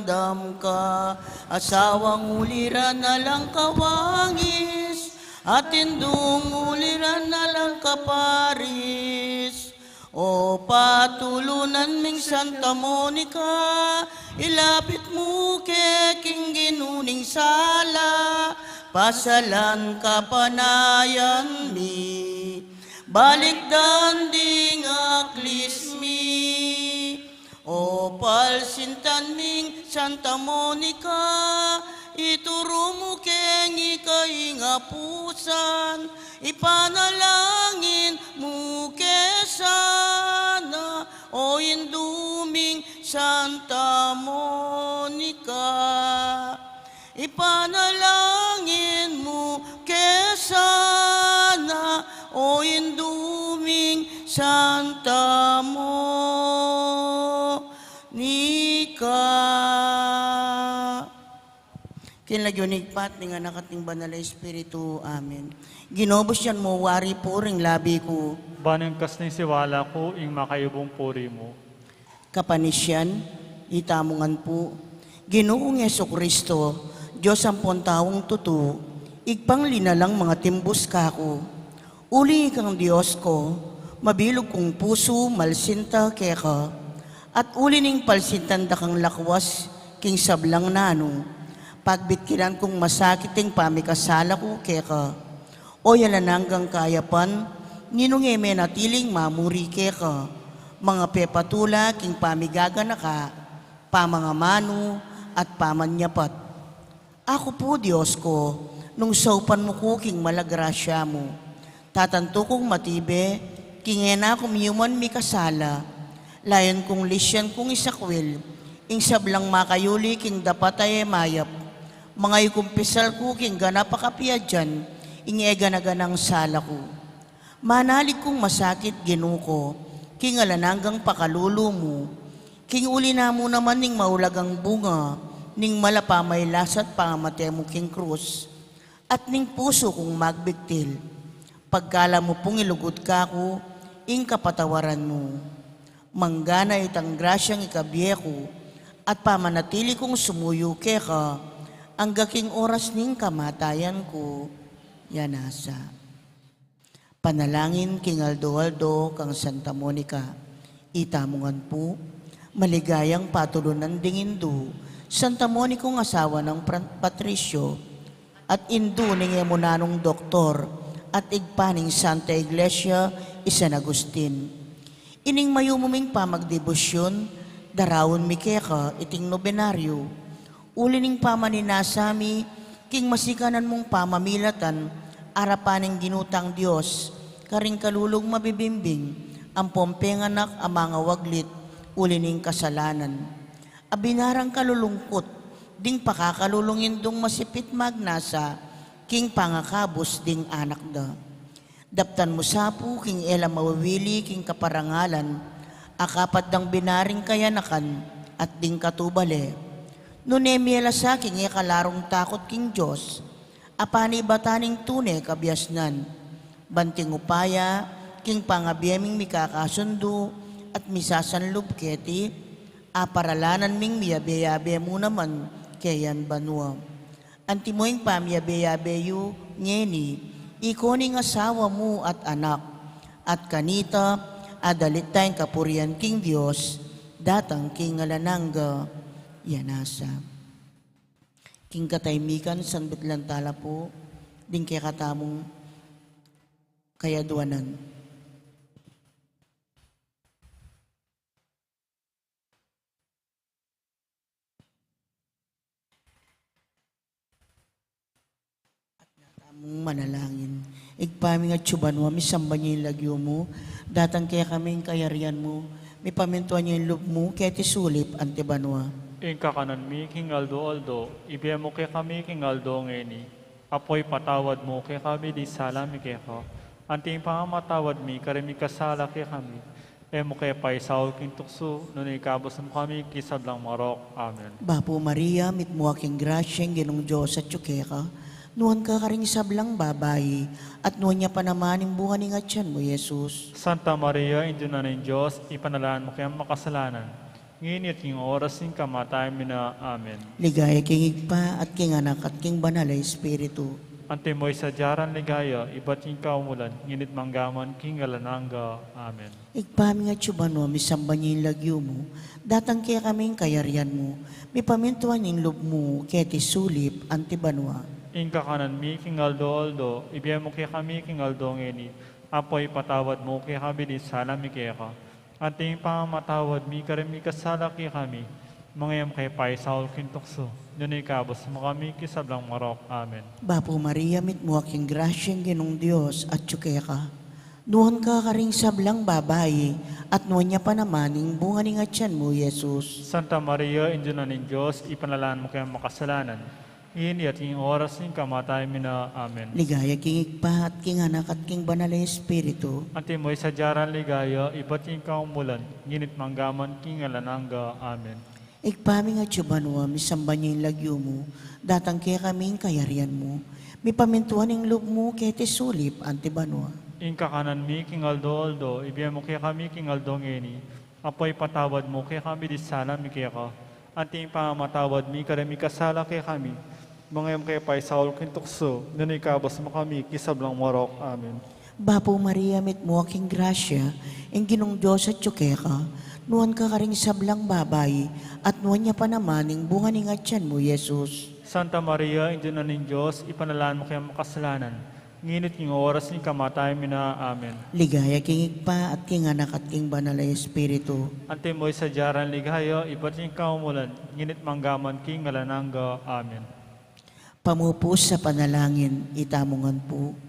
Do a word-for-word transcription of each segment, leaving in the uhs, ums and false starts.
damka, asawang uliran alang kawangis, at indung uliran alang kaparis. O patulunan ming Santa Monica, ilapit mu ke king Ginu ning sala, pasalan kapanayan mi, balikdan ding aklis mi. O palsintan ming Santa Monica, ituru mu keng ika ing apusan, ipanalangin mu ke sana, o indu ming Santa Monica. Ipanalangin mu ke sana, o indu ming Santa Monica. King lagyu ning Ibpa, ning Anak, at ning Banal a Espiritu. Amen. Ginu, busyan mu wari pu ring labi ku. Ban ing kas ning siwala ku, ing makayubung puri mu. Kapanisyan, itamu ngan pu. Ginu kung Jesucristo, Dios ampon taung tutu, Ibpang linalang mangatimbus kaku. Uli kang Dios ku, mabilug kung pusu, malsinta keka, at uli ning palsintan da kang lakwas king sablang nanu, pagbitkilan kung masakit ing pamikasala ku keka. O alang anggang kayapan, ninung e menatiling mamuri keka, mangapepatula king pamigaganaka, pamangamanu, at pamanyapat. Aku pu, Dios ku, nung saupan mu ku king mala grasya mu, tatantu kung matibe king e na ku miyuman mikasala, layun kung lisyan kung isakwil ing sablang makayuli king dapat a e mayap, mangayu kung pisal ku king ganap a kapiadyan ing e gana-ganang sala ku. Manalig kung masakit, Ginu ku, king alang anggang pakalulu mu, king uli na mu naman ning maulagang bunga ning mala a pamailas at pamamate mu king krus, at ning pusu kung magbiktil. Pagkalam mu pung ilugud kaku ing kapatawaran mu. Manggana itang grasyang ikabie ku at pamanatili kung sumuyu keka angga king oras ning kamatayan ku. Yanasa. Panalangin king aldo-aldo kang Santa Monica. Itamu ngan pu, maligayang patulunan ding indu, Santa Monica, asawa nang Fran-, Patricio, at indu ning e mu nanung doktor, at ibpa ning Santa Iglesia i San Agustin. Ining mayumu ming pamagdebusyun, daraun mi keka iting nobenaryu. Uli ning pamaninasa mi king masikanan mung pamamilatan, arapan ning Ginu tang Dios, karing kalulung mabibimbing, ampon penganak a mangawaglit, uli ning kasalanan. Abinarang kalulungkut ding pakakalulung indung masipit magnasa king pangakabus ding anak da. Daptan mu sa pu king e la mawiwili king kaparangalan a kapat dang binaring kayanakan at ding katubale. Nune mie la sa king e kalarung takut king Dios, a panibatan ning tune kabiasnan. Ban king upaya king pangabie ming mikakasundu at misasanlub keti, aparalanan ming miyabe-yabe mu naman keyan banua. Antimo ing pamiyabe-yabe yu ngeni, ikayu ning asawa mu at anak, at kanita adalit da ing kapurian king Dios, datang king alang angga. Yanasa. King katahimikan, sanbit lang tala pu ding kekatamung kayaduanan. At natamung manalangin. Ibpa mi atsu ka banua, misamban ya ing lagyu mu, datang kekami ing kayarian mu, mipamintuan ya ing lub mu, keti sulip anti banua. Ing kakanan mi king aldo-aldo, ibie mu kekami king aldo ngeni. Apu, ipatawad mu kekami ding sala mi keka, anti ing pamamatawad mi karing mikasala kekami. E mu ke paisaul king tuksu, nune ikabus mu kami king sablang marok. Amen. Bapu Maria, mitmu ka king grasya, ing Ginung Dios atsu keka. Nuan ka karing sablang babai, at nuan ya pa naman ing bunga ning atian mu, Jesus. Santa Maria, Indu na ning Dios, ipanalangin mu kaming makasalanan, Ngeni at king oras ning kamatayan mi na. Amen. Ligaya king Ibpa, at king Anak, at king Banal a Espiritu. Antimo ing sadya rang ligaya, ibat king kaumulan, ngeni't manggaman king alang angga. Amen. Ibpa mi, atsu ka banua, misamban ya ing lagyu mu, datang kekami ing kayarian mu, mipamintuan ing lub mu, keti sulip anti banua. Ing kakanan mi king aldo-aldo, ibie mu kekami king aldo ngeni, ampo ipatawad mu kekami ding sala mi keka, anti ing pamamatawad mi karing mikasala kekami, manga e mu ke paisaul king tuksu, nune ikabus mu kami king sablang marok. Amen. Bapu Maria, mitmu ka king grasya, ing Ginung Dios atsu keka. Nuan ka karing sablang babai, at nuan ya pa naman ing bunga ning atian mu, Jesus. Santa Maria, Indu na ning Dios, ipanalangin mu kaming makasalanan, ngeni at king oras ning kamatayan mi na. Amen. Ligaya king Ibpa, at king Anak, at king Banal a Espiritu. Antimo ing sadya rang ligaya, ibat king kaumulan, ngeni't manggaman king alang angga. Amen. Ibpa mi, atsu ka banua, misamban ya ing lagyu mu, datang kekami ing kayarian mu, mipamintuan ing lub mu, keti sulip anti banua. Ing kakanan mi king aldo-aldo, ibie mu kekami king aldo ngeni, ampo ipatawad mu kekami ding sala mi keka, anti ing pamamatawad mi karing mikasala kekami, manga e mu ke paisaul king tuksu, nune ikabus mu kami king sablang marok. Amen. Bapu Maria, mitmu ka king grasya, ing Ginung Dios atsu keka, nuan ka karing sablang babai, at nuan ya pa naman ing bunga ning atian mu, Jesus. Santa Maria, Indu na ning Dios, ipanalangin mu kaming makasalanan, ngeni at king oras ning kamatayan mi na. Amen. Ligaya king Ibpa, at king Anak, at king Banal a Espiritu. Antimo ing sadya rang ligaya, ibat king kaumulan, ngeni't manggaman king alang angga. Amen. Pamupus a panalangin, itamu ngan pu.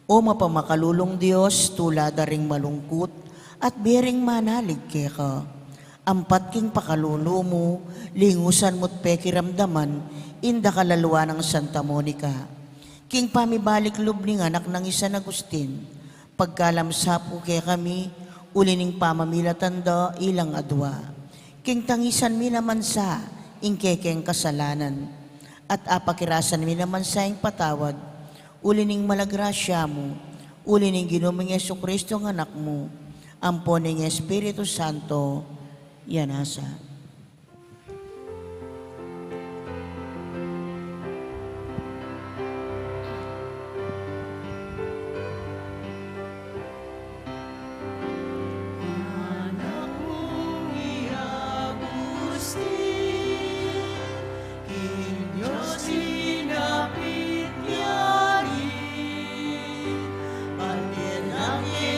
O mapamakalulung Dios, tula da ring malungkut, at bie ring manalig keka. Ampat king pakalulu mu, lingusan mu't pekiramdaman ing dakal a lua nang Santa Monica. King pamibalik lub ning anak nang i San Agustin, pagkalam sa pu kekami, uli ning pamamilatan da ilang adua. King tangisan mi naman sa ing kekeng kasalanan, at apakirasan mi naman sa ing patawad, uli ning mala grasya mu, uli ning Ginu ming Jesucristo ing Anak mu, ampo ning Espiritu Santo, ya nasa. Anak mung i Agustin, king Dios linapit ya rin, pati anak e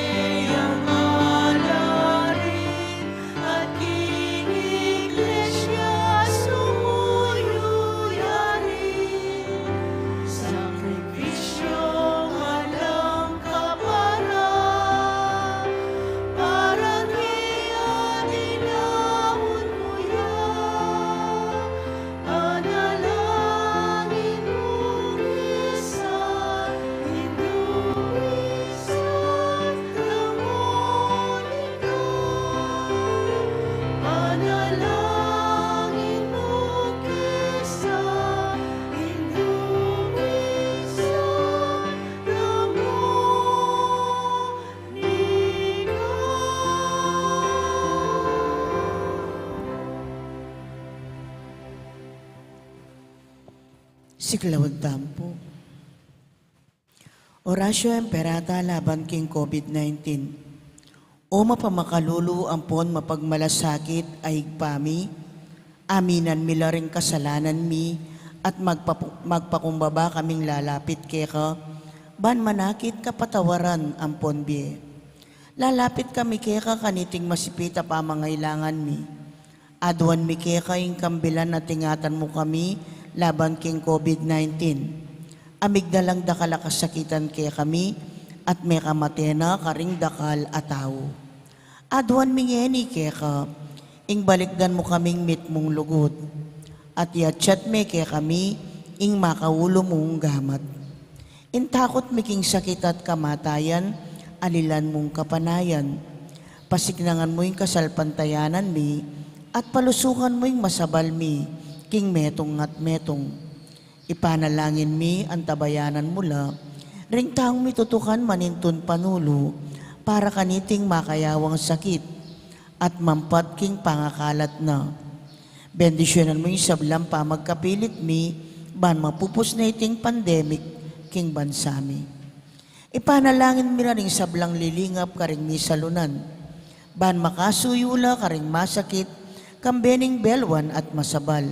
yang ala rin, at king Iglesia sumuyu ya rin. Sakripisyong alang kapara, para kaya dinaun mu ya. Panalangin mu kesa, Indu ming Santa Monica. Panalangin mu kesa, Indu ming Santa Monica. Siklaud tamu pu. Oratio Imperata laban king COVID nineteen. O mapamakalulu ampon mapagmalasakit a Ibpa mi, aminan mi la ring kasalanan mi, at magpapu-, magpakumbaba kaming lalapit keka, ban manakit kapatawaran ampon bie. Lalapit kami keka kaniting masipit a pamangailangan mi. Aduan mi keka ing kambilan a tingatan mu kami laban king COVID nineteen. A migdalang dakal a kasakitan kekami, at mekamate na karing dakal a tau. Aduan mi ngeni keka, ing balikdan mu kaming mitmung lugud, at yatyat me kekami ing makaulu mung gamat. Ing takut mi king sakit at kamatayan, alilan mung kapanayan. Pasiknangan mu ing kasalpantayanan mi, at palusukan mu ing masabal mi king metung at metung. Ipanalangin mi, antabayanan mu la ring taung mitutukan manintun panulu para kaniting makayawang sakit, at mampat king pangakalat na. Bendisyunan mu ing sablang pamagkapilit mi, ban mapupus na iting pandemic king bansa mi. Ipanalangin mi la ring sablang lilingap karing misalunan, ban makasuyu la karing masakit, kambe ning belwan at masabal.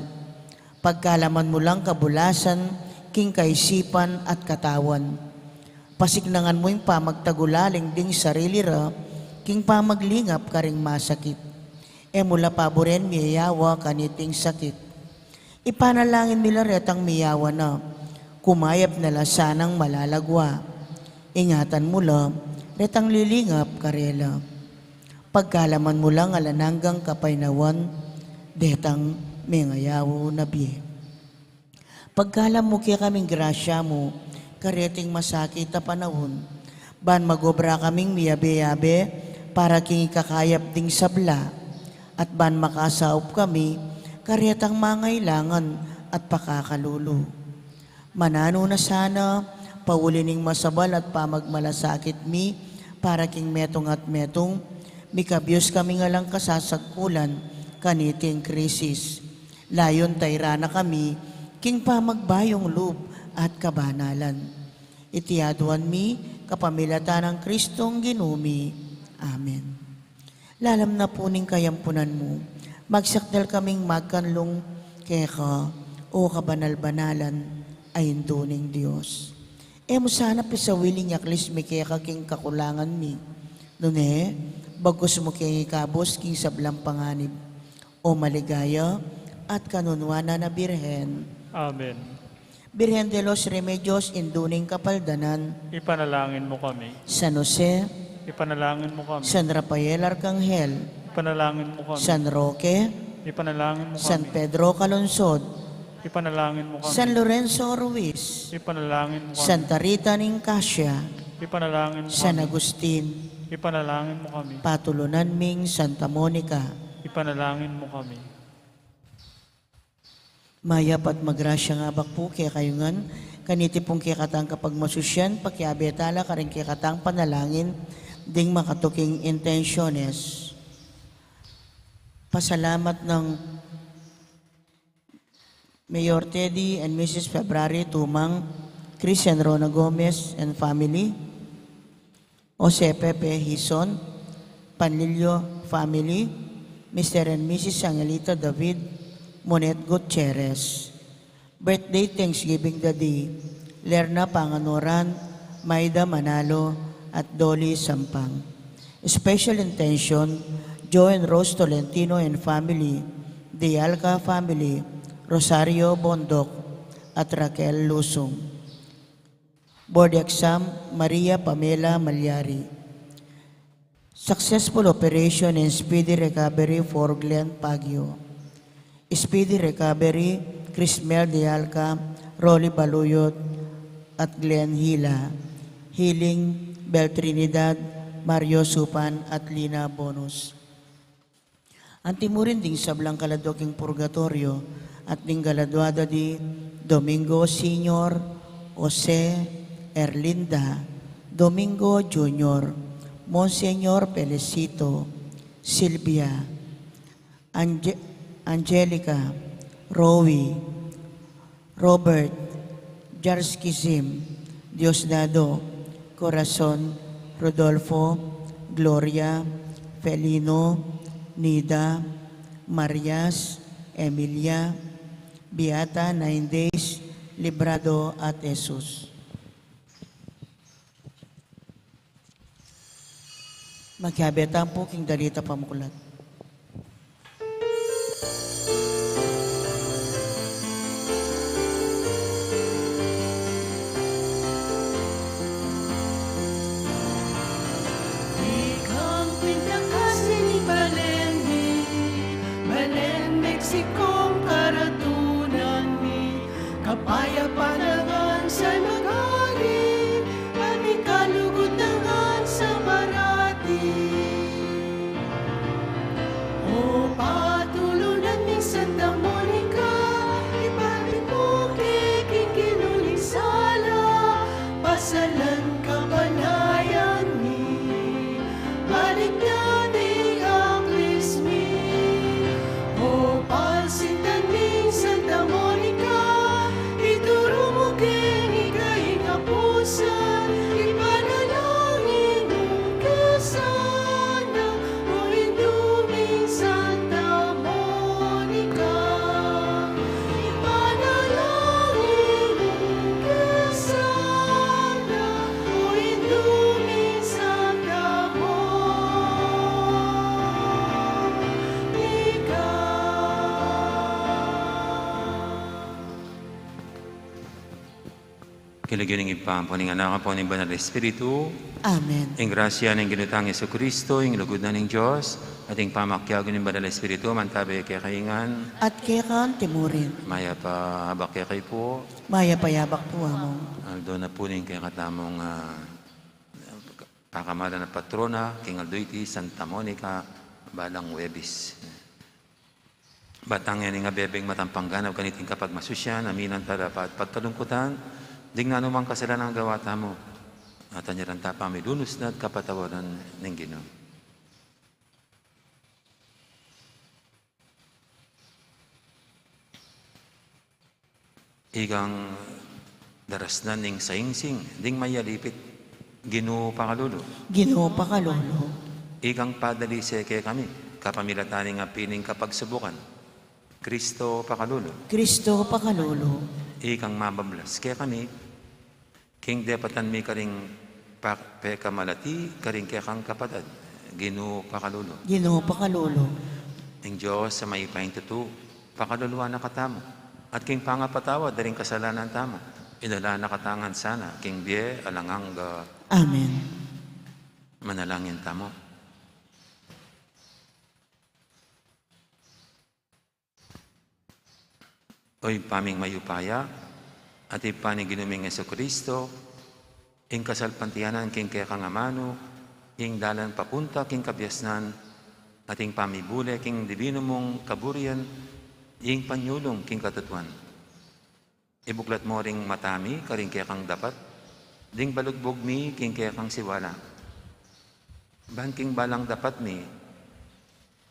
Pagkalaman mu lang kabulasan king kaisipan at katawan. Pasiknangan mu ing pamagtagulaling ding sarili ra king pamaglingap karing masakit. E mu la paburen miyayawa kaniting sakit. Ipanalangin mi la retang miyawa na, kumayap na la sanang malalagwa. Ingatan mu la retang lilingap karela. Pagkalaman mu lang alang anggang kapaynawan detang mengayaw na bie. Pagkalam mu kekaming grasya mu kareting masakit a panaun, ban magobra kaming miyabe-yabe para king ikakayap ding sabla, at ban makasaup kami karetang mangailangan at pakakalulu. Mananu na sana, pauli ning masabal at pamagmalasakit mi para king metung at metung, mikabyus kaming alang kasasagkulan kaniting krisis. Layun tairan na kami king pamagbayung lub at kabanalan. Iti aduan mi kapamilatan nang Kristong Ginu mi. Amen. Lalam na pu ning kayampunan mu, magsakdal kaming magkanlung keka, o kabanal-banalan a Indu ning Dios. E mu sana pisawil ing yaklis mi keka king kakulangan mi, nune bagkus mu keng ikabus king sablang panganib, o maligaya at kanunuanan a Birhen. Amen. Birhen de los Remedios, Indu ning Kapaldanan. Ipanalangin mu kami. San Jose. Ipanalangin mu kami. San Rafael Arcangel. Ipanalangin mu kami. San Roque. Ipanalangin mu kami. San Pedro Calungsod. Ipanalangin mu kami. San Lorenzo Ruiz. Ipanalangin mu kami. Santa Rita ning Cascia. Ipanalangin mu kami. San Agustin. Ipanalangin mu kami. Patulunan ming Santa Monica. Ipanalangin mu kami. Mayap at magrasya nga abak pu kekayu ngan, kaniti pung kekatang kapagmasusyan, pakiabe tala karing kekatang panalangin ding makatuking intensiones. Pasalamat nang Mayor Teddy and Missus February Tumang, Chris and Rona Gomez and family, Jose Pepe Hizon, Panlilio family, Mister and Missus Angelita David, Monet Gutierrez. Birthday Thanksgiving Daddy, Lerna Panganoran, Maida Manalo, at Dolly Sampang. Special intention, Joe and Rose Tolentino and family, Dialca family, Rosario Bondoc, at Raquel Lusung. Board exam, Maria Pamela Malyari. Successful operation and speedy recovery for Glenn Pagio. Speedy recovery, Crismel Dialca, Rolly Baluyot, at Glenn Hila. Healing, Bel Trinidad, Mario Supan, at Lina Bonus. Anti mu rin ding sablang kaladua king purgatoryo, at ding kaladua da di Domingo Senior, Jose, Erlinda, Domingo Junior, Monsignor Felicito, Silvia, Ange-, Angelica, Rowi, Robert, Jars Kisim, Diosdado, Corazon, Rodolfo, Gloria, Felino, Nida, Marias, Emilia, Beata, Nine Days, Librado, at Jesus. Makiabe tamu pu king dalit a pamuklat. Ikang pintakasin ning balen mi, balen Mexico ing karatunan mi, kapayapan na ngan sa magari, at ikalugud na ngan sa marati. King lagyu ning Ibpa, ampo ning Anak, ampo ning Banal Espiritu. Amen. Ing grasya ning Ginu tang Jesucristo, ing lugud na ning Dios, at ing pamakiabe ning Banal Espiritu, mantabe kekayu ngan. At keka mu rin. Mayap a abak kekayu pu. Mayap a abak pu, Among. Aldo na pu ning kekatamung, ah, pakamalan a patrona, king aldo iti, Santa Monica, balang Huwebes. Batang ning abebeng matampang ganap kaniting kapagmasusyan, aminan tala pa at pagkalungkutan, ding nanumang kasalanan a gawa tamu, at anyaran ta pamilunus na at kapatawaran ning Ginu. Ikang darasnan ning saingsing ding mayalipit, Ginu pakalulu. Ginu pakalulu. Ikang padalise kekami, kapamilatan ning api ning kapagsubukan, Kristo pakalulu. Kristo pakalulu. Ikang mabablas kekami, king depatan mi karing pa-, pekamalati karing kekang kapatad, Ginu pakalulu. Ginu pakalulu. Ing Dios a mayupayang tutu, pakaluluan na katamu, at king pangapatawad da ring kasalanan tamu, idala na katamu ngan sana king bie alang angga. Amen. Manalangin tamu. O Ibpa ming mayupaya, at Ibpa ning Ginu ming Jesucristo, ing kasalpantayanan king kekang amanu, ing dalan papunta king kabiasnan, at ing pamibule king dibinu mung kaburian, ing panyulung king katutuan. Ibuklat mu ring mata mi karing kekang dapat, ding balugbug mi king kekang siwala. Ban king balang dapat mi,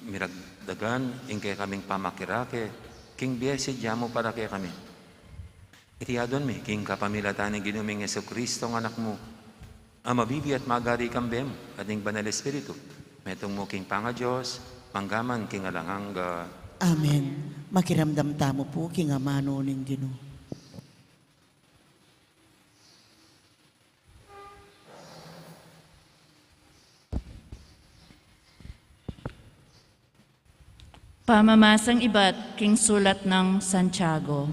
miragdagan ing kekaming pamakirake king bie sadya mu para kekami. Iti aduan mi king kapamilatan ning Ginu ming Jesucristo, ing Anak mu, a mabibie at magari kambe mu at ning Banal Espiritu, metung mu king pangaDios, mangga man king alang angga. Amen. Makiramdam tamu pu king amanu ning Ginu. Pamamasang ibat king sulat nang Santiago.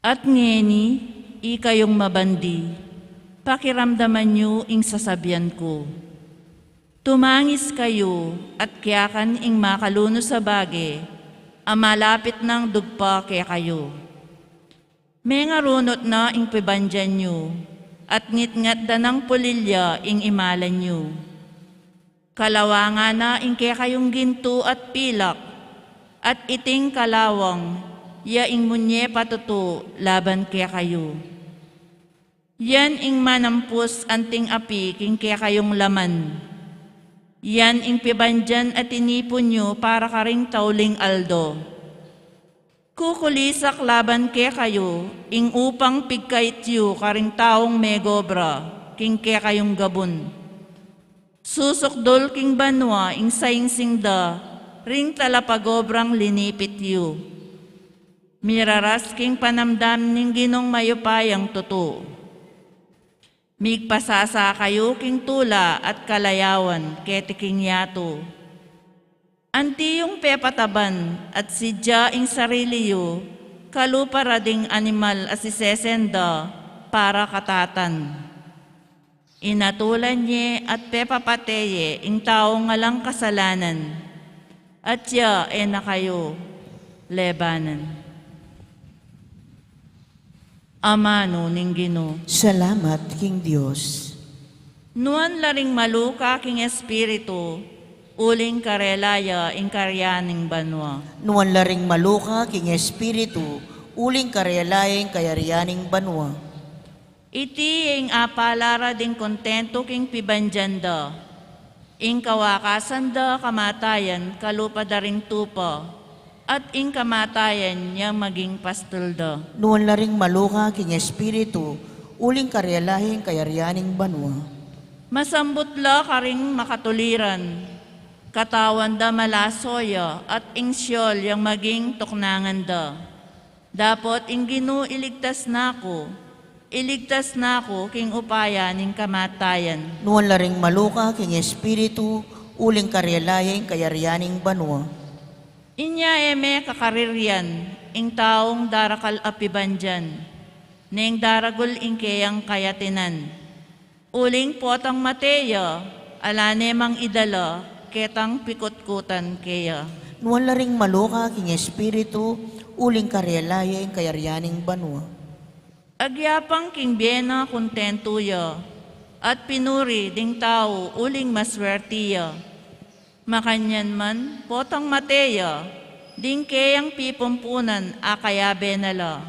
At ngeni, ikayung mabandi, pakiramdaman yu ing sasabian ku. Tumangis kayu, at kiyakan ing makalunus a bage a malapit nang dugpa kekayu. Mengarunut na ing pibandian yu, at ngitngat da nang pulilya ing imalan yu. Kalawangan na ing kekayung gintu at pilak, at iting kalawang ya ing munye patutu laban kekayu. Yan ing manampus anting api king kekayung laman. Yan ing pibandian a tinipun yu para karing tauling aldo. Kukulisak laban kekayu ing upang pigkait yu karing taung megobra king kekayung gabun. Susukdul king banua ing saingsing da ring talapagobrang linipit yu. Miraras king panamdam ning Ginung mayupayang tutu. Migpasasa kayu king tula at kalayawan keti king yatu. Anti yung pepataban at sidya ing sarili yu kalupa ra ding animal a sisesen da para katatan. Inatulan ye at pepapate ye ing taung alang kasalanan, at ya e na kayu lebanan. Amanu ning Ginu. Salamat king Dios. Nuan la ring maluka king espiritu, uling karela ya ing kayarian ning banua. Nuan la ring maluka king espiritu, uling karela ya ing kayarian ning banua. Iti ya ing apala ra ding kontentu king pibandian da. Ing kawakasan da kamatayan kalupa da ring tupa, at ing kamatayan ya maging pastul da. Nuan la ring maluka king espiritu, uling karela ya ing kayarian ning banua. Masambut la karing makatuliran, katawan da malaso ya, at ing Sheol yang maging tuknangan da. Dapot ing Ginu iligtas na ku, iligtas na ku king upaya ning kamatayan. Nuan la ring maluka king espiritu, uling karela ya ing kayarian ning banua. Inya e me kakaririan ing taung darakal a pibandian. neng daragul ing keyang kayatinan. Uling potang mate ya, ala ne mang idala ketang pikutkutan keya. Nuan la ring maluka king espiritu, uling karela ya ing kayarian ning banua. Agyapang king bie na kuntentu ya, at pinuri ding tau uling maswerti ya. Makanyan man, potang mate ya, ding keyang pipumpunan akayabe na la.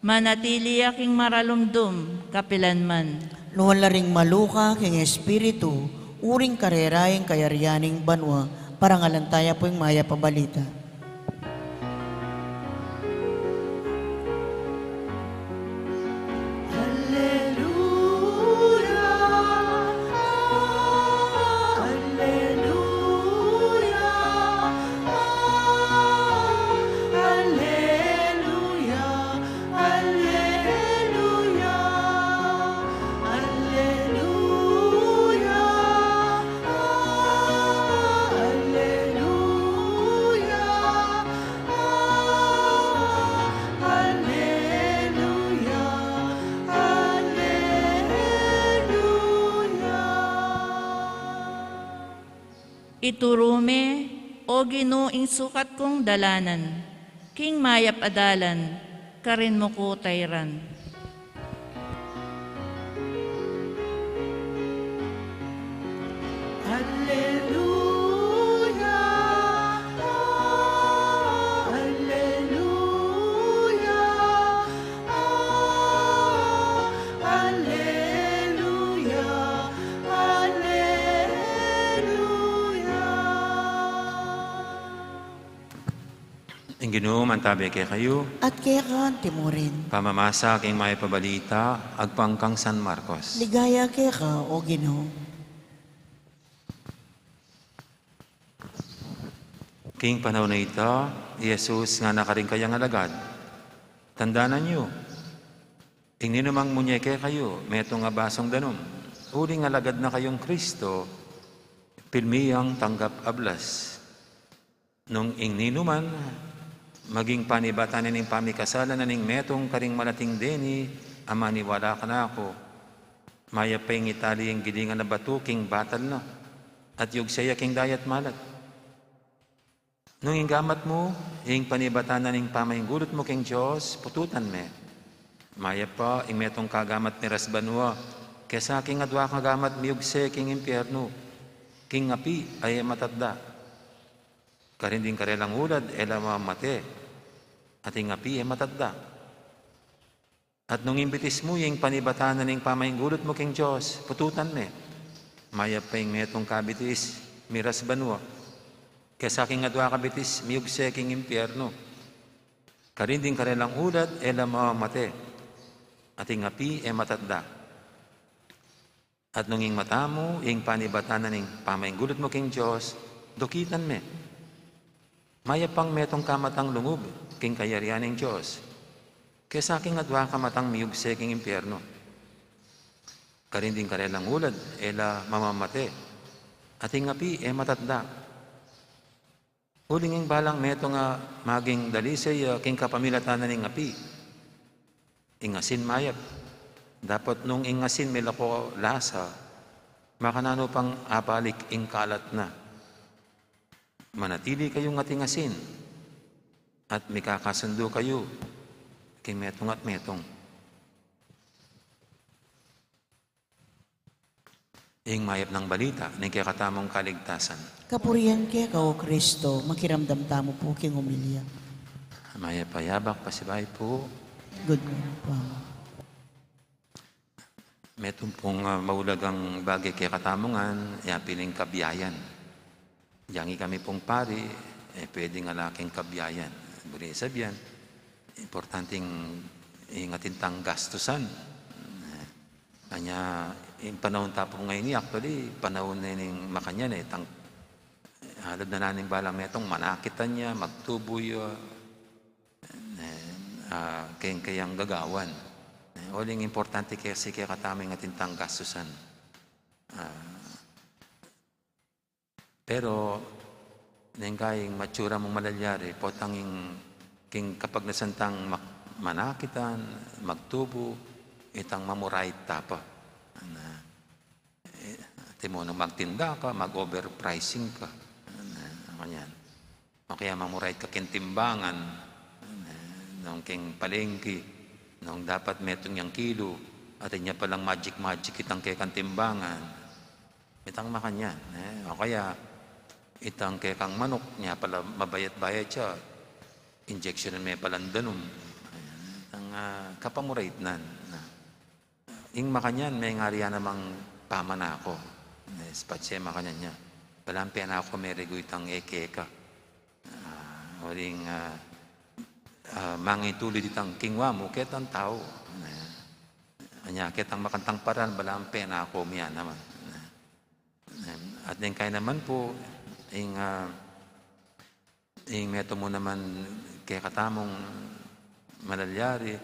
Manatili ya king maralumdum kapilan man. Nuan la ring maluka king espiritu, uling karela ya ing kayarian ning banua. Parangalan taya pu ing mayap a balita. Alleluia, alleluia, alleluia, alleluia, alleluia, alleluia. Alleluia, alleluia. Ituru me, O Ginu, ing sukat kung dalanan, king mayap a dalan, karin mu ku tairan. Alleluia, alleluia, alleluia, alleluia. Ing Ginu mantabe kekayu. At keka antimurin. Pamamasa king mayap a balita agpang kang San Marcos. Ligaya keka, O Ginu. King panaun a ita, i Jesus ngana karing kayang alagad, Tandanan yu, ing ninumang munye kekayu metung a basung danum, uling alagad na kayung Kristo, pilmi yang tanggap a blas. Nung ing ninuman maging panibatan na ning pamikasala na ning metung karing malating deni a maniwala kanaku, mayap pa ing itali ing gilingan a batu king batal na, at yugse ya king dayat malat. Nung ing gamat mu ing panibatan na ning pamainggulut mu king Dios, pututan me. Mayap pa ing metung kang gamat miras banua kesa king adua kang gamat miyugse king impiernu, king api a e matatda. Karin ding karelang ulad e la mamate, at ing api e matatda. At nung ing bitis mu ing panibatan na ning pamainggulut mu king Dios, pututan me. Mayap pa ing metung kang bitis miras banua kesa king adua kang bitis miyugse king impiernu. Karin ding karelang ulad e la mamate, at ing api e matatda. At nung ing mata mu ing panibatan na ning pamainggulut mu king Dios, dukitan me. Mayap pang metung kang matang lungub king kayarian ning Dios kesa king adua kang matang miyugse king impiernu. Karin ding karelang ulad e la mamamate, at ing api e matatda. Uling ing balang metung a maging dalise ya king kapamilatan na ning api. Ing asin mayap. Dapot nung ing asin milako lasa, makananu pang abalik ing kalat na? Manatili kayung ating asin, at mikakasundu kayu king metung at metung. Ing mayap nang balita ning kekatamung kaligtasan. Kapurian keka, O Kristo. Makiramdam tamu pu king omilya. Mayap a yabak, pasibayu pu. Good morning pu. Metung pung, ah, maulagang bage kekatamu ngan, ya pin ing kabiayan. Yang ikami pung pari, e pwedeng ala keng kabiayan. Buri sabyan, importante ing atin tang gastusan. E, anya, ing panaun ta pu ngeni, actually, panaun ne ning makanyan, e, tang, alad na naning balang metung, manakit ya, magtubu ya, e, a, keng kayang gagawan. E, uling importante kasi kekatamu ing atin tang gastusan. A, Pero, neng kayang matsura mung malalyari, potang ing king kapagnasan tang mak-, manakitan, magtubu, itang mamurait ta pa. Na, eh, timunong magtinda ka, mag-overpricing ka. Na, kanyan. O kaya mamurait ka king timbangan, eh, nung king palengke, nung dapat metung yang kilo, atin ya palang magic-magic itang kekang timbangan. Itang makanyan, eh. O kaya, itang kekang manuk, nya pala mabayat-bayat ya, injection me palang danum. Itang, ah, kapamurait nan, na. Ing makanyan, mengari ya namang pamanako. Eh, patse makanyan ya. Balang penako merigu itang e keka. Ah, uling, ah, ah, mangitulid itang kingwa mu, ketang tau. Eh, anya ketang makantang paral, balang penako mu ya naman. Eh, at neng kaya naman pu, ing, ah, ing metung mu naman kekatamung malalyari,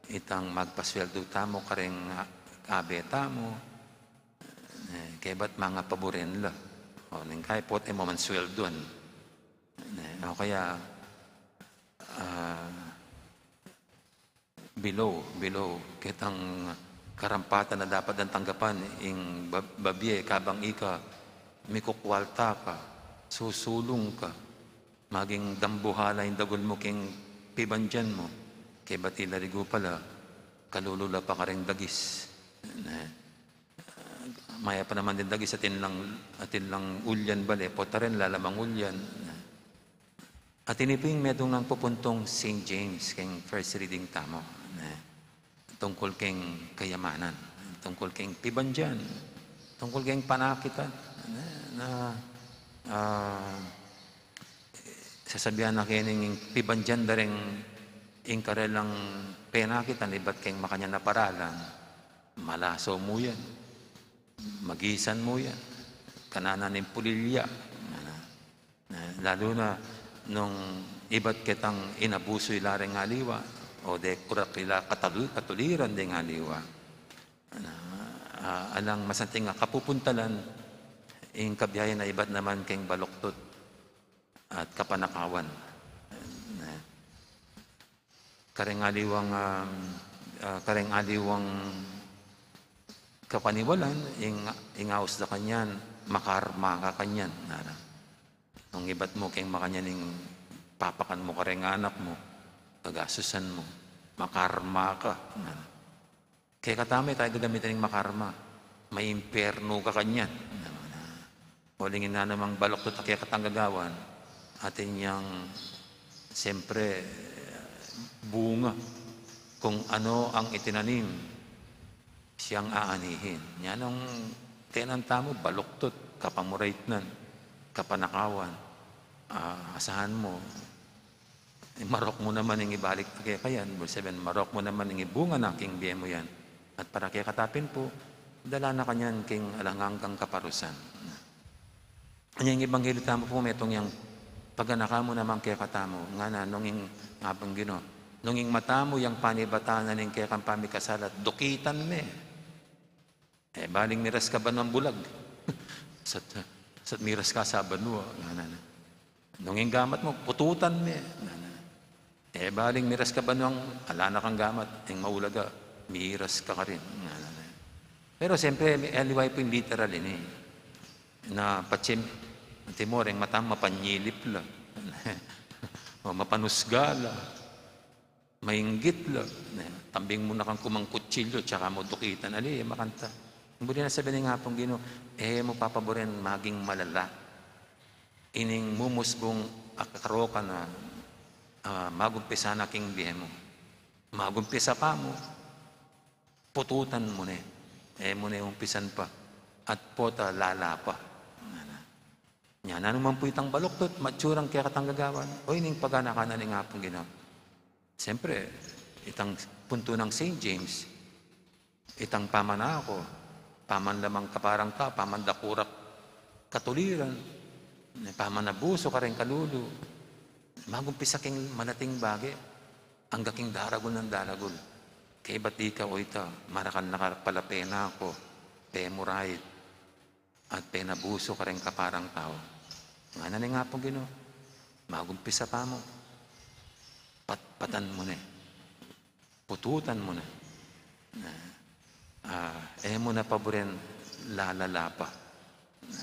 itang magpasweldu tamu kareng a-, abe tamu, eh, kebat mangapaburen la. O, neng kaya pota e mu man swelduan. Eh, o kaya, ah, below, below, ketang karampatan a dapat dang tanggapan, ing ba-, babie, kabang ika mikukwalta ka, susulung ka, maging dambuhala ing dagul mu king pibandian mu, kebat ila rigu pala, kalulu la pa kareng dagis. Ne? Mayap pa naman ding dagis, atin lang, atin lang ulyan bale, pota rin lalamang ulyan. Atin pu ing metung nang pupuntung Saint James keng first reading tamu, ne? Tungkul keng kayamanan, tungkul keng pibandian, tungkul keng panakitan, ne? Na, ah, sasabian na keni ing pibandian da reng ing karelang penakitan ibat keng makanyan a paralan, malaso mu yan, magisan mu yan, kananan ing pulilya, na, na, lalu na nung ibat ketang inabusu ila reng aliwa, o de kurak ila katul-, katuliran deng aliwa. Na, ah, alang masanting a kapupuntalan, ing kabiayan a ibat naman keng baluktut at kapanakawan. Na, kareng aliwang, um, ah, kareng aliwang kapaniwalan, ing, ing aus da kanyan, makarma ka kanyan, ngana. Nung ibat mu keng makanyan ing papakan mu kareng anak mu, gagastusan mu, makarma ka, ngana. Kekatamu, e tamu gagamitan ing makarma. Maimpyernu ka kanyan. Uling ing nanumang baluktut a kekatang gagawan, atin yang, siyempre, bunga. Kung ano ang itinanim, siyang aanihin. Nya nung tenan tamu, baluktut, kapamuraitnan, kapanakawan, ah, asahan mu, marok mu naman ing ibalik na keka yan, verse seven, marok mu naman ing ibunga na king bie mu yan. At para kekatamu pin pu, dala na kanyan king alang anggang kaparusan. Anya ing ebanghelyo tamu pu, metung yang paganaka mu naman kekatamu, ngana, nung ing, Apung Ginu, nung ing mata mu yang panibatan na ning kekang pamikasala, dukitan me. E baling miras ka banwang bulag. Sat, sat miras ka sa banwa, ngana na. Nung ing gamat mu, pututan me, ngana na. E baling miras ka banwang ala na kang gamat, ing maulaga, miras ka karin, ngana na. Pero siyempre, aliwa pu ing literal ini. Na patse, antimo reng mata mu, mapanyilip la. O mapanusga la. Mainggit la, ne, tambing mu na kang kumang kutsilyo, tsaka mu dukitan, ali, e makanta. Buri na sabi ning Apung Ginu, e mu papaburen maging malala. Ining mumusbung a karokan na, ah, magumpisa na king bie mu. Magumpisa pa mu, pututan mu ne. E mu ne umpisan pa. At pota lala pa. Ngana. Nya, nanu man pu itang baluktut, matsurang kekatang gagawan, o ining paganaka na ning Apung Ginu. Siyempre, itang puntu nang Saint James, itang pamanako, pamanlamang kaparang tau, pamandakurak katuliran, pamanabusu kareng kalulu, magumpisa king malating bage, angga king daragul nang daragul. Kaybat ika o ita, marakal na ka pala penako, pemurait, at penabusu kareng kaparang tau. Ngana ning Apung Ginu, magumpisa pa mu, patpatan mu ne. pututan mu na. Na, ah, e mu na paburen lalala pa. Na,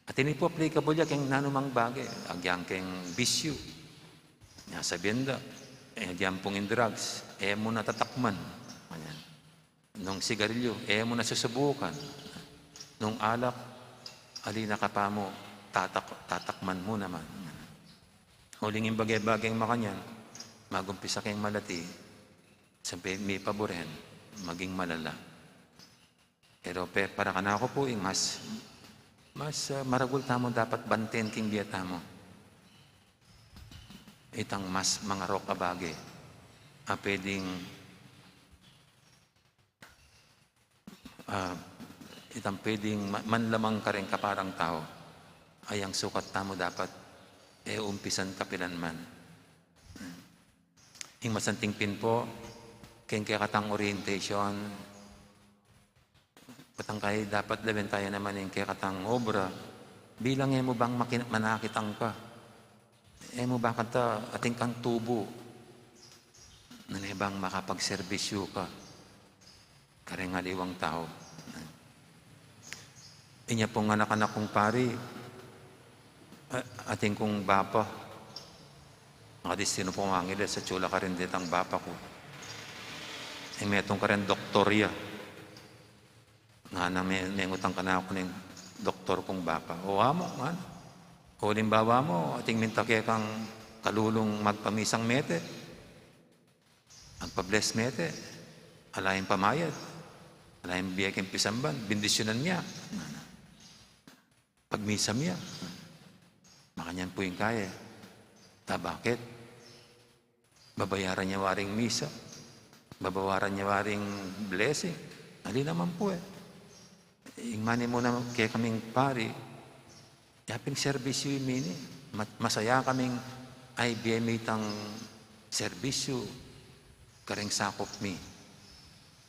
at ini pu applicable ya keng nanumang bage, agyang keng bisyu. Nya sabian da, e, agyang pung ing drugs, e mu na tatakman. Kanyan. Nung sigarilyu, e mu na susubukan. Nung alak, ali na ka pa mu, tatak-, tatakman mu naman. Uling ing bage-bageng makanyan, magumpisa keng malati, sampe mipaburen, maging malala. Pero pe, para kanaku pu, ing mas, mas, ah, maragul tamu dapat banten king bie tamu, itang mas mangarok a bage, a pwedeng, ah, itang pwedeng ma-, manlamang kareng kaparang tau, ayang sukat tamu dapat, e umpisan kapilanman. Ing masanting pin pu, keng kekatang orientation, patang kaya dapat lawen taya naman ing kekatang obra, bilang e mu bang makin-, manakitan ka. E mu ba kanta atin kang tubu, nune bang makapagserbisyu ka kareng aliwang tau. Inya pung anak-anak kung pari, a-, atin kung bapa, makadistinu pung Angeles, atsu la karin detang bapa ku. Ing metung karin doktor ya. Ngana me-, mengutang kanaku ning doktor kung bapa. O amo, ngana. O alimbawa mu, ating minta kekang kalulung magpamisang mete. Magpa-bless mete. Ala yang pamayad. Ala yang bie keng pisamban. Bendisyunan ya. Ngana. Pagmisa mia. Makanyan pu ing kaya. Ta bakit? Babayaran ya waring misa. Babayaran ya waring blessing. Ali naman pu e. Ing mani mu na kekaming pari, yapin serbisyu i mini. Ma-, masaya kaming aibie mi itang serbisyu kareng sakup mi.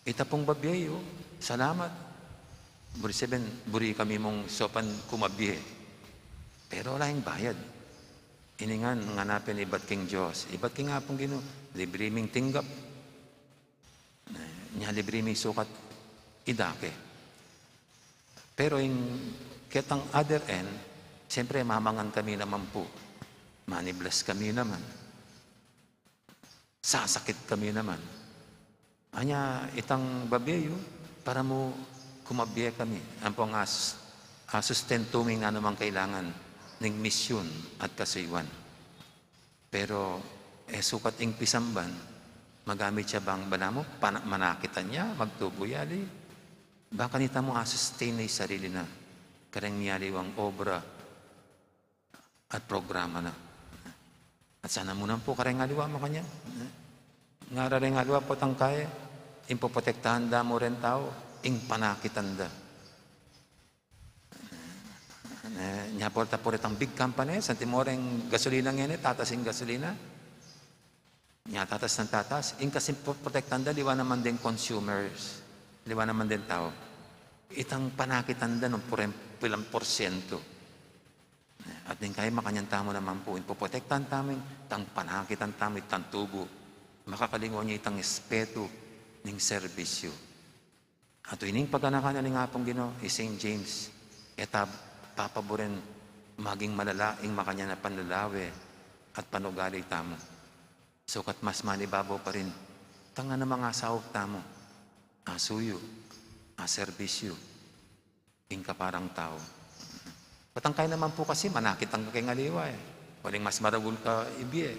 Ita pung babie yu, salamat. Buri sabian, buri kami mung saupan kumabie. Pero ala yang bayad. Ini ngan, ngana pin ibat king Dios, ibat king Apung Ginu, libre ming tinggap. Nya libre ming sukat idake. Pero ing ketang other end, siyempre mamangan kami naman pu. Maniblas kami naman. Sasakit kami naman. Anya itang babie yu, para mu kumabie kami. Ampong as-, asustentu mi ing nanumang kailangan ning misyun at kasuyuan. Pero, e sukat ing pisamban, magamit ya bang balamu, pana-, manakitan ya, magtubu ya, ali. Bang kanita mu asustain na ing sarili na kareng mialiwang obra at programa na. At sana mu naman pu kareng aliwa makanyan. Ngara reng aliwa potang kaya, ing poprotektahan da mu reng tau, ing panakitan da. E, nya porta pu retang big company, santi mu reng gasolina ngeni, tatas ing gasolina. Nya tatas nang tatas, ing kasing poprotektahan da, liwa naman deng consumers, liwa naman deng tau. Itang panakitan da nung puren-, pilang porsyento. At ning kaya makanyan tamu naman pu, ing poprotektahan tamu, itang panakitan tamu, itang tubu. Makakalingwan ya itang espetu ning serbisyu. At ining paganakan na ning Apung Ginu, i Saint James, e ta papaburen maging malala ing makanyan a panlalawe at panugali tamu. Sukat mas manibabo pa rin, tang na mangasaup tamu, asuyu, aserbisyu, ing kaparang tau. Patang kaya naman pu kasi, manakitan ka keng aliwa e. Uling mas maragul ka ibie.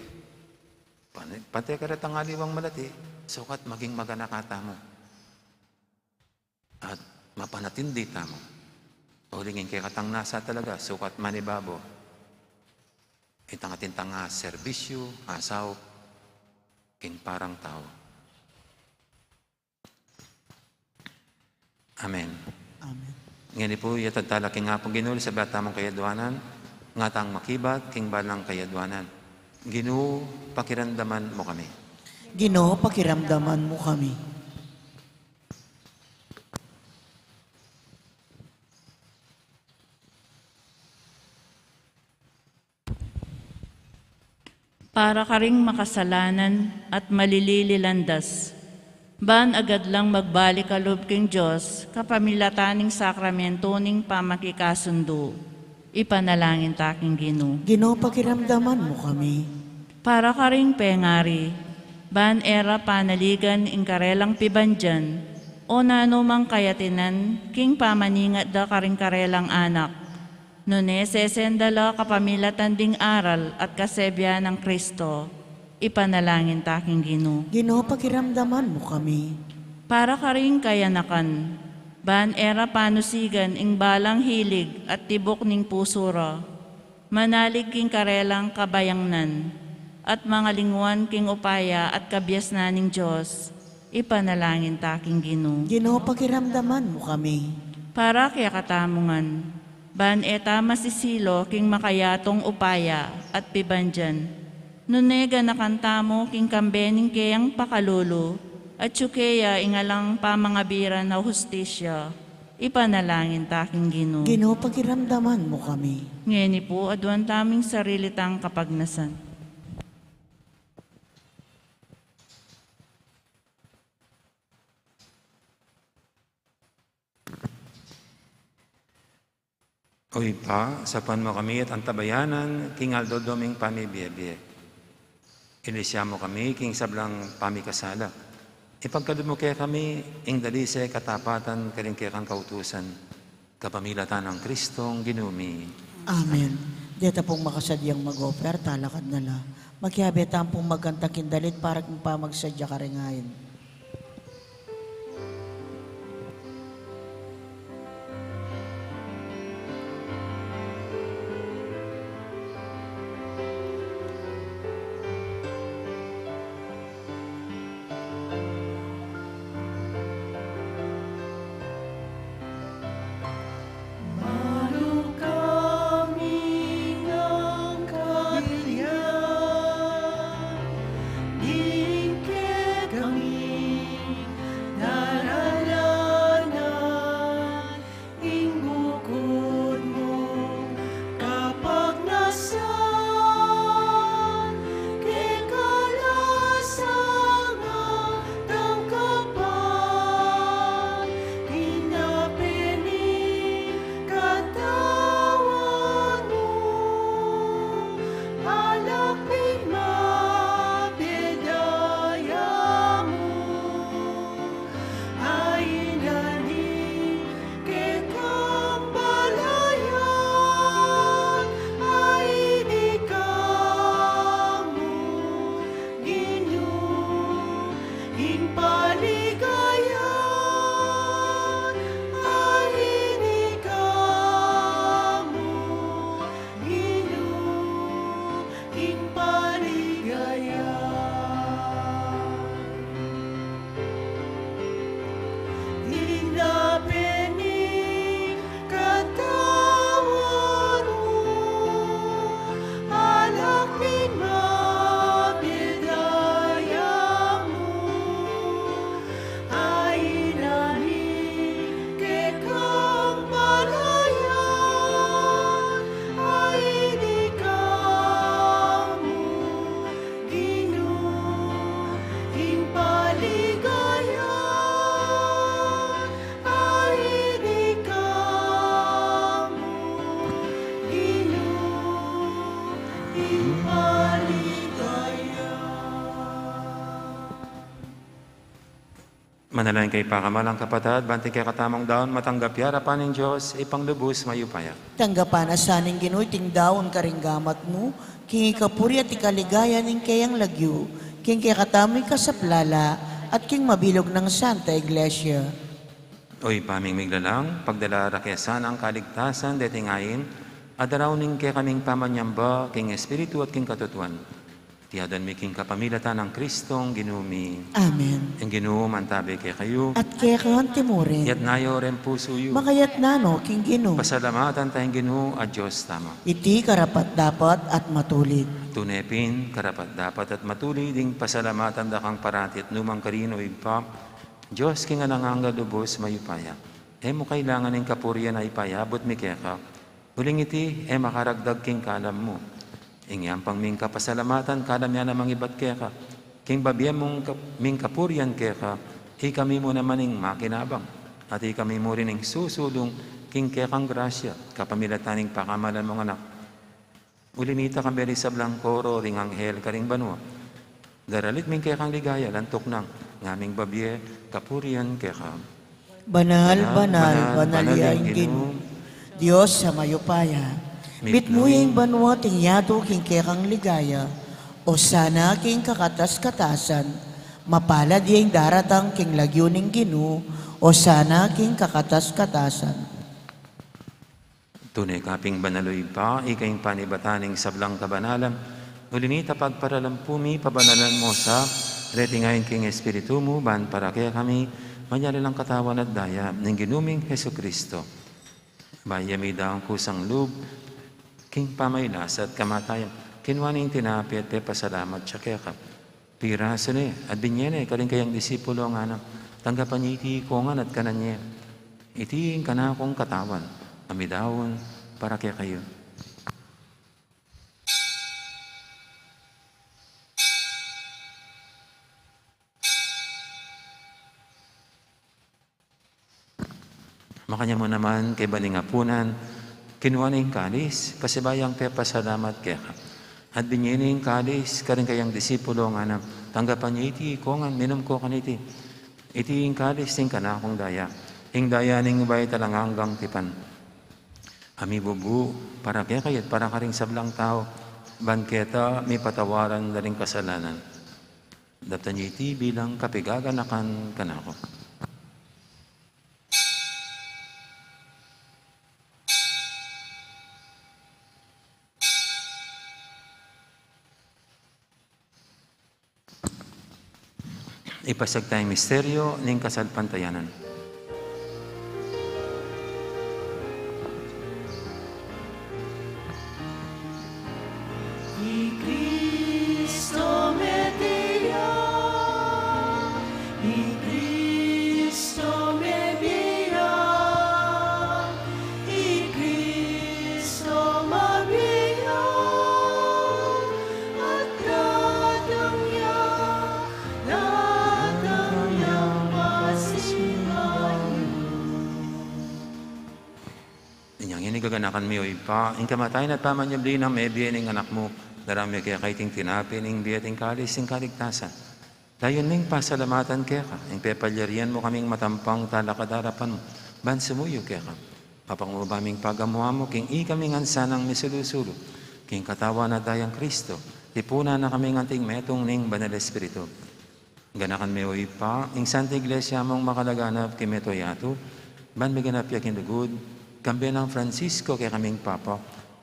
Pan-, pante ka retang aliwang malati, sukat maging maganaka tamu. At mapanatindi tamu. Uling ing kekatang nasa talaga, sukat manibabo. Itang atin tang aserbisyu, asaup, king parang tau. Amen. Amen. Ngeni pu, yatad tala king Apung Ginu, sabyan tamung kayadwanan, ngatang makibat king balang kayadwanan. Ginu, pakiramdaman mu kami. Ginu, pakiramdaman mu kami. Para karing makasalanan at malilililandas, Ban agad lang magbalik a lub king Dios, kapamilatan ning sakramento ning pamakikasundu. Ipanalangin ta king Ginu. Ginu, pakiramdaman mu kami. Para karing pengari, ban e ra panaligan ing karelang pibandian, o nanu mang kayatinan, king pamaningat da karing karelang anak. Nune sesenda la kapamilatan ding aral at kasebian nang Kristo, ipanalangin ta king Ginu. Ginu, pakiramdaman mu kami. Para karing kayanakan, ban e ra panusigan ing balang hilig at tibuk ning pusu ra. Manalig king karelang kabayangnan, at mangalingwan king upaya at kabiasnan ning Dios, ipanalangin ta king Ginu. Ginu, pakiramdaman mu kami. Para kekatamu ngan, ban e ta masisilo king makayatung upaya at pibandian. Nune ganakan tamu king kambe ning keyang pakalulu, at atyu keya ing alang pamangabiran a hustisya, ipanalangin ta king Ginu. Ginu, pakiramdaman mu kami. Ngeni pu, aduan tamu ing sarili tang kapagnasan. O Ibpa, saupan mu kami at antabayanan king aldo-aldo ming pamibie-bie. Ilisya mu kami king sablang pamikasala. Ipagkalub mu kekami ing dalise katapatan karing kekang kautusan, kapamilatan nang Kristong Ginu mi. Amen. Deta pung makasadyang mag-offer, talakad na la. Makiabe tamu pung magkantak king dalit para king pamagsadya karing ain. Ing bukud mung kapagnasan, kekalasan at tanggapan, ing dinape ning katawan mu, alak pin mabie daya mu. Ain na ning kekang balayan, ain ika mu, Ginu, ing paligayan, ain ika mu, Ginu, ing paligayan. Dinape ning katawan mu, alak pin mabie daya mu, ain na ning kekang balayan, ain ika mu, Ginu, ing paligayan, ain ika mu, Ginu, ing paligayan. Manalangin kayu pa, kamalan kung kapatad, ban iting kekatamung daun matanggap ya arapan ning Dios, Ibpang lubus mayupaya. Tanggapan na sa ning Ginu iting daun karing gamat mu, king ikapuri at ikaligaya ning keyang lagyu, king kekatamung kasaplalan, at king mabilug nang Santa Iglesia. O Ibpa ming miglalang, pagdala ra kaya sana ing kaligtasan deting ain, at daraun ning kekaming pamanyamba, king Espiritu at king katutuan. Iti aduan mi king kapamilatan nang Kristong Ginu mi. Amen. Ing Ginu mantabi kekayu. At keka anti mu rin. Iyatas yu ring pusu yu. Makayatas no king Ginu. Pasalamatan taya ing Ginu a Dios tamu. Iti karapat-dapat at matulid. Tune pin karapat-dapat at matulid ing pasalamatan da kang parati at nu man karin, O Ibpa, Dios king alang angga, lubus mayupaya. E mu kailangan ing kapurian a ipayabut mi keka. Uling iti e makaragdag king kalam mu. Ing yampang ming kapasalamatan, kalam ya namang ibat keka, king babie mung ka-, ming kapurian keka, Ikami mu naman ing makinabang, at ikami mu rin ing susulung king kekang grasya, kapamilatan ning pakamalan mung Anak. Uli na nita, kambe ding sablang koro ring anghel karing banua, daralit mi ing kekang ligaya, lantuk nang ngaming babie kapurian keka. Banal, banal, banal, banal ya ing Ginu, Dios a mayupaya. Mitmu ing banua at ing yatu king kekang ligaya. Osana king kakatas-katasan. Mapalad ya ing daratang king lagyu ning Ginu. Osana king kakatas-katasan. Tune ka pin banal, o Ibpa, ika ing panibatan ning sablang kabanalan. Uli na nita, pagparalan pu mi, pabanalan mu sa, reting ain king Espiritu mu, ban para kekami manyari lang katawan at daya ning Ginu ming Jesucristo. Bayu ya midang kusang lub king pamagkasakit at kamatayan, kinua ne ing tinape at pepasalamat ya keka. Pirasu ne at binie ne karing kayang disipulo, ngana, tanggapan ye iti ikongan at kanan ye. Iti ing kanakung katawan a midaun para kekayu. Makanyan mu naman kaybat ning apunan, kinua ne ing kalis, pasibayu yang pepasalamat keka. At binie ne ing kalis karing kayang disipulo, ngana, tanggapan ye iti ikongan, minum ko kaniti. Iti ing kalis ning kanakung daya, ing daya ning bayu at alang anggang tipan, a mibubu para kekayu at para karing sablang tau, ban keta mipatawaran da ring kasalanan. Daptan ye iti bilang kapaganakan kanaku. Ipasiag taya ing misteryu ning kasalpantayanan. I Kristo mete ya, i Kristo mebie ya, i Kristo mabie ya, at datang ya, datang ya pasibayu. Inyang ini gaganakan mi, o Ibpa, ing kamatayan at pamanyubli nang mebie ning Anak mu, daraun mi keka iting tinape ning bie at ing kalis ning kaligtasan. Layun ming pasalamatan keka ing pepalyarian mu kaming matampang talakad king arapan mu, ban sumuyu keka. Mapanguba ming pagamuan mu king ikami ngan sanang misulu-sulu king katawan at dayang Kristo, tipunan na kaming anting metung ning Banal Espiritu. Ganakan me, o Ibpa, ing Santa Iglesia mung makalaganap king mabilug a yatu, ban miganap ya king lugud, kambe nang Francisco kekaming Papa,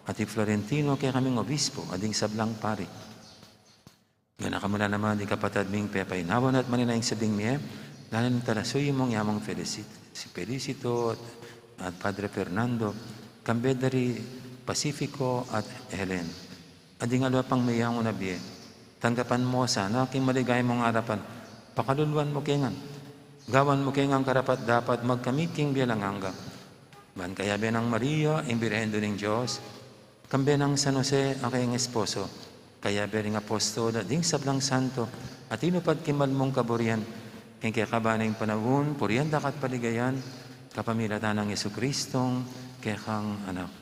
at i Florentino kekaming Obispo, at ding sablang pari. Ganakan mu la naman ding kapatad ming pepainawa at manenaya king sabing mie, lalo na ing talasuyu mung yaman Felicit-, si Felicito at, at Padre Fernando, kambe da ri Pacifico at Helen. At ding aliwa pang meyangu na bie, tanggapan mu la sana king maligaya mung arapan, pakaluluan mu ke ngan. Gawan mu ke ngan karapat-dapat magkamit king bie alang angga. Ban kayabe nang Maria, ing Birhen Indu ning Dios, kambe nang San Jose a kayang esposo, kayabe ring apostol at ding sablang santo a tinupad king mal mung kaburian, king kekaban ning panaun, purian da ka at paligayan, kapamilatan nang Jesucristong kekang Anak.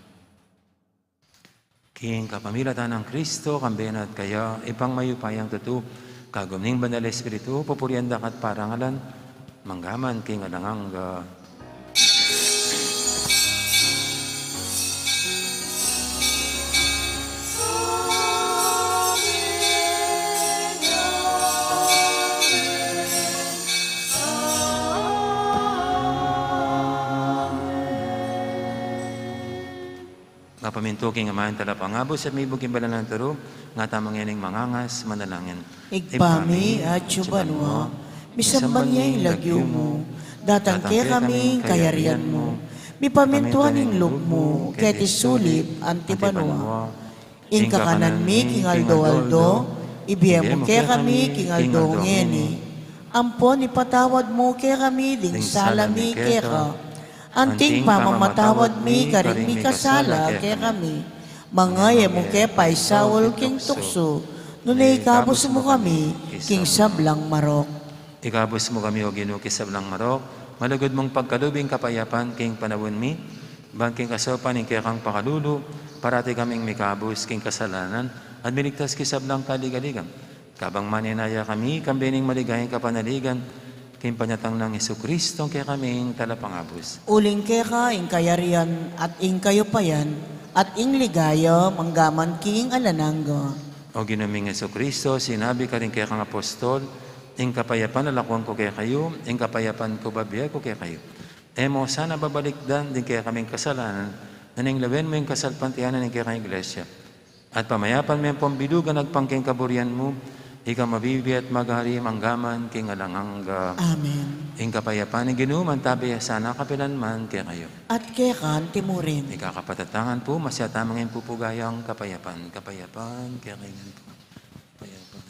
King kapamilatan nang Kristo, kambe na at kaya, Ibpang mayupayang tutu, kagum ning Banal Espiritu, pupurian da ka at parangalan, mangga man king alang angga. Mapamintu king Ama ing Talapangabus at mibug king banal a turu, ngatamu ngening mangangas manalangin. Ibpa mi, atsu ka banua, misamban ya ing lagyu mu, datang kekami ing kayarian mu, mipamintuan ing lub mu, keti sulip anti banua. Ing kakanan mi king aldo-aldo, ibie mu kekami king aldo ngeni. Ampon ipatawad mu kekami ding sala mi keka, anting pamamatawad mi karing mikasala kekami. Manga e mu ke paisaul king tuksu, nune ikabus mu kami king sablang marok. Ikabus mu kami, O Ginu, king sablang marok, malugud mung pagkalub ing kapayapan king panaun mi, ban king kasaupan ning kekang pakalulu, parati kaming mikabus king kasalanan, at miligtas king sablang kaligaligan. Kabang manenaya kami, kambe ning maligayang kapanaligan, king panyatang nang Jesucristo, kekaming talapangabus. Uling keka ing kayarian at ing kayupayan at ing ligaya manggaman king alang angga. O Ginu ming Jesucristo, sinabi karing kekang apostol, ing kapayapan lalakwan ku kekayu, ing kapayapan ku bibie ku kekayu. E mu sana babalikdan ding kekaming kasalanan, nune lawen mu ing kasalpantayanan ning kekang Iglesia. At pamayapan me ampong bilugan agpang king kaburian mu, ika mabibie at magari manggaman king alang angga. Amen. Ing kapayapan ning Ginu mantabe ya sana kapilan man kekayu. At keka naman murin. Ika kapatatangan pu, masya tamung ing pupugayang kapayapan, kapayapan kekayu ngan pu. Kapayapan.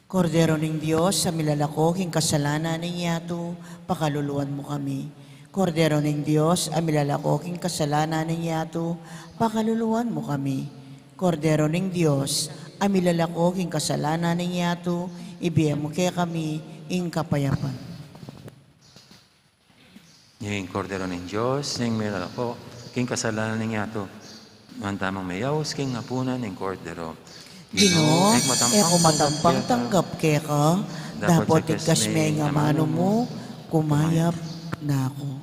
Kordero ning Dios, a milalako king kasalanan ning yatu, pakaluluan mu kami. Kordero ning Dios, a milalako king kasalanan ning yatu, pakaluluan mu kami. Kordero ning Dios, a milalako king kasalanan ning yatu, ibie mu kekami ing kapayapan. Ing Kordero ning Dios, ing milalako king kasalanan ning yatu. Nuan tamung meyaus king apunan ning Kordero. Ginu, e ku matampang tanggap keka, dapot igkas me ing amanu mu, kumayap na ku.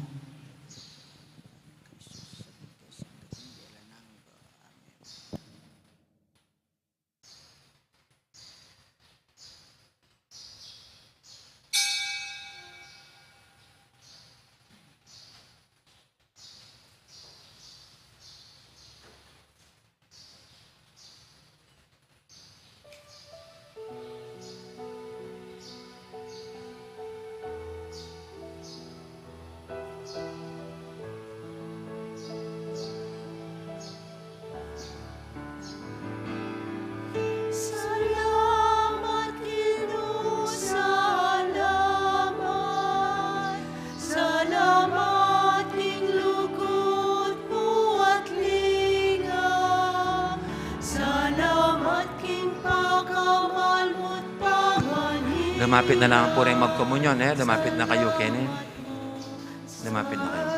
Salamat, Ginu, salamat. Salamat king lugud mu at linga. Salamat king pakamal mu't pamanyag. Lumapit na lang pu ring magkomunyon, e. Lumapit na kayu keni. Lumapit na kayu.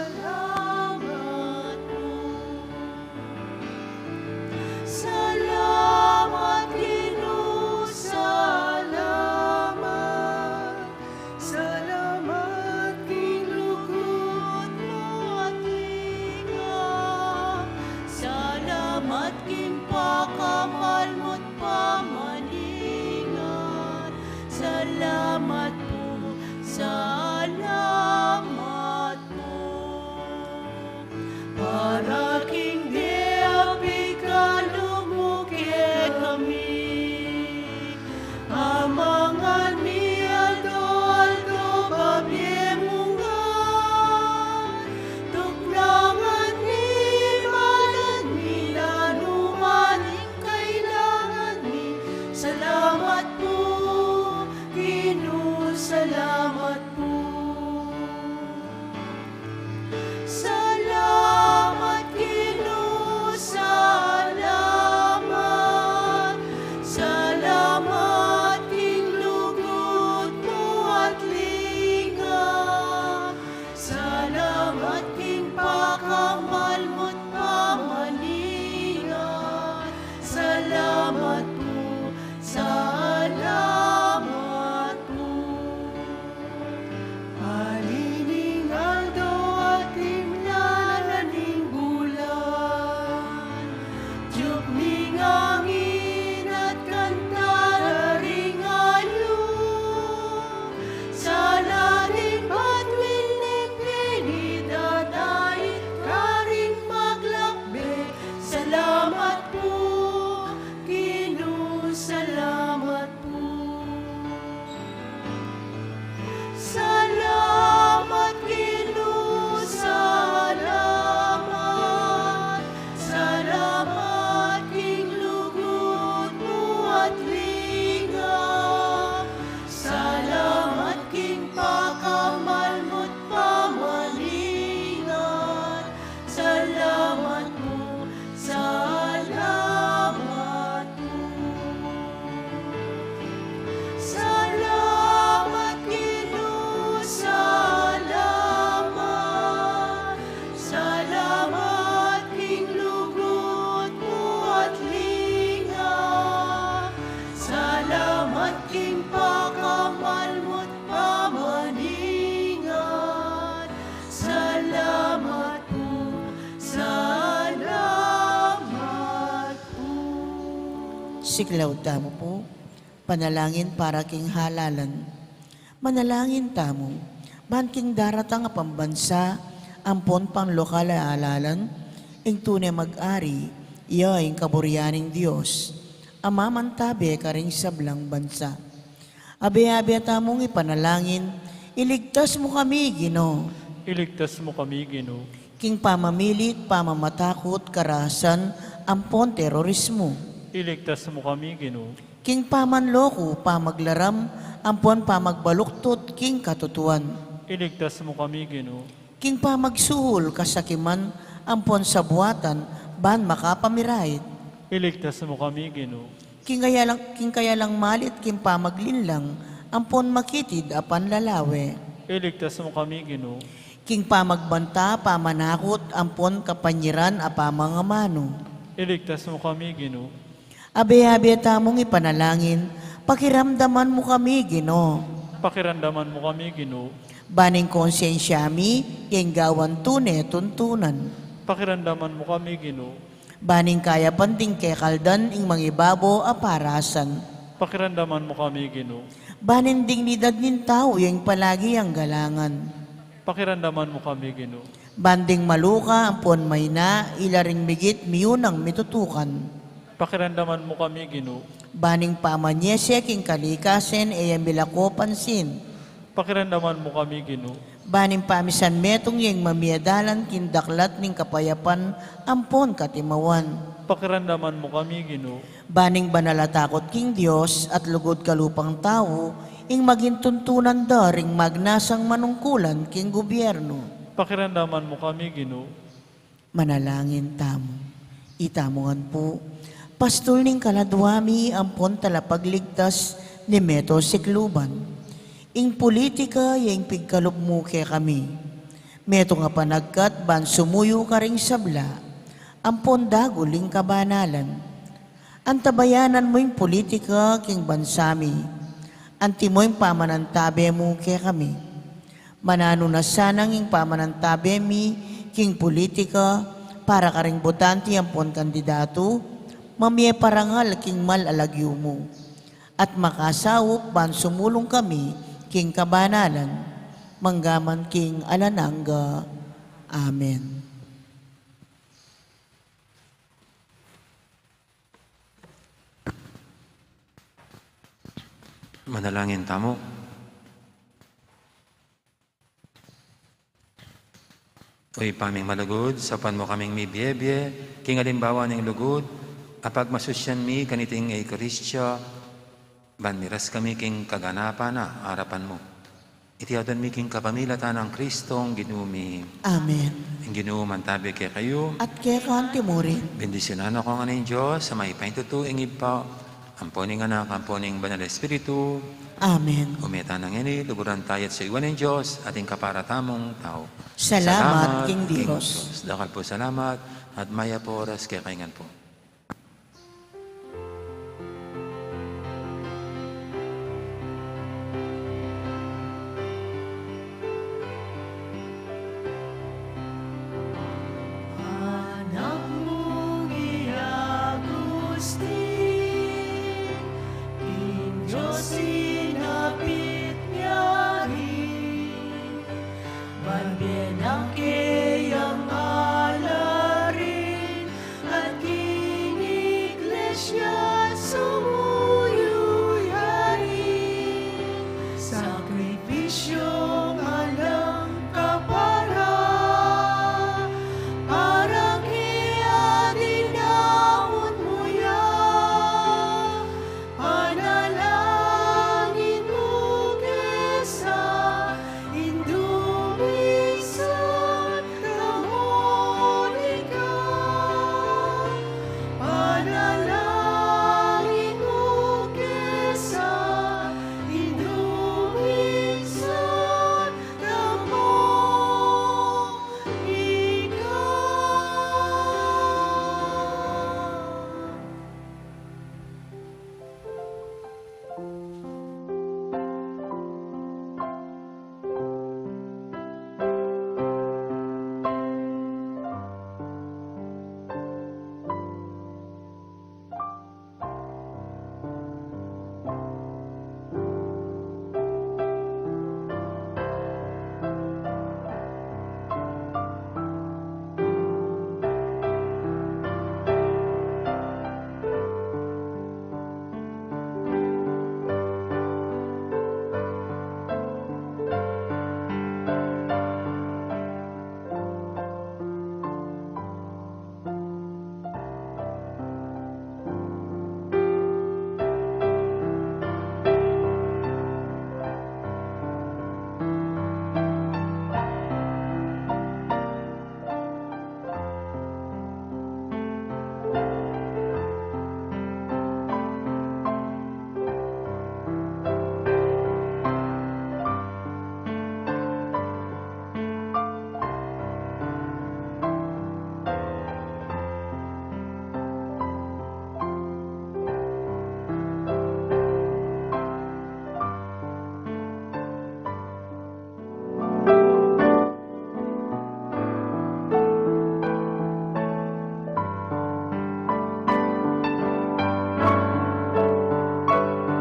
Salamat, Ginu, salamat. Salamat king lugud mu at linga. Salamat king pakamal mu't pamanyag. Salamat pu, salamat pu. Siklaud tamu pu, panalangin para king halalan. Manalangin tamu, ban king daratang a pambansa, ampon panlokal a halalan, ing tune mag-ari, iya ing kaburian ning Dios, a mamantabe karing sablang bansa. Abe-abe tamung ipanalangin, iligtas mu kami, Ginu. Iligtas mu kami, Ginu. King pamamilit, pamamatakut, karahasan, ampon terorismu. Iligtas mu kami, Ginu. King pamanloko, pamaglaram, ampon pamagbaluktot king katutuan. Iligtas mu kami, Ginu. King pamagsuhol, kasakiman, ampon sabuatan, ban makapamirait. Iligtas mu kami, Ginu. King kayalang, king kayalang malit, king pamaglinlang, ampon makitid a panlalawe. Iligtas mu kami, Ginu. King pamagbanta, pamanakut, ampon kapanyiran a pamangamanu. Iligtas mu kami, Ginu. Abe-abe tamung ipanalangin, pakiramdaman mu kami, Ginu. Pakiramdaman mu kami, Ginu. Ban ing konsensya mi, ing gawan tune tuntunan. Pakiramdaman mu kami, Ginu. Ban ing kayapan ding kekaldan ing mangibabo a parasan. Pakiramdaman mu kami, Ginu. Ban ing dignidad ning tau ing palagi yang galangan. Pakiramdaman mu kami, Ginu. Ban ding maluka ampon maina, ila ring migit miyunang mitutukan. Pakiramdaman mu kami, Ginu. Ban ing pamanyese king kalikasan e ya milako pansin. Pakiramdaman mu kami, Ginu. Ban ing pamisanmetung ya ing mamiadalan king daklat ning kapayapan ampon katimawan. Pakiramdaman mu kami, Ginu. Ban ing banal a takut king Dios at lugud kalupang tau, ing maging tuntunan da ring magnasang manungkulan king gubyernu. Pakiramdaman mu kami, Ginu. Manalangin tamu. Itamu ngan pu, pastul ning kaladua mi ampon talapagligtas ning meto sikluban. Ing pulitika ya ing pigkalub mu kekami. Metung a panagkat ban sumuyu karing sabla, ampon dagul ing kabanalan. Antabayanan mu ing pulitika king bansa mi. Antimo ing pamanantabe mu kekami. Mananu na sanang ing pamanantabe mi king pulitika para karing botante ampon kandidatu, mamie parangal king mal a lagyu mu. At makasaup ban sumulung kami king kabanalan, manggaman king alang angga. Amen. Manalangin tamu. O Ibpa ming malugud, saupan mu kaming mibiebie king alimbawa ning lugud a pagmasusyan mi kaniting Eukaristiya, ban miras kami king kaganapan na arapan mu. Iti aduan mi king kapamilatan nang Kristong Ginu mi. Amen. Ing Ginu mantabe kekayu. At keka antimurin. Bendisyunan na kayu ngan ning Dios a mayupaya king tutu, ing Ibpa, ampo ning Anak, ampo ning Banal a Espiritu. Amen. O meta na ngeni, luguran taya at suyuan ning Dios, ating kapara tamung tau. Salamat king Dios. Dakal pu salamat, at mayap a oras kekayu ngan pu.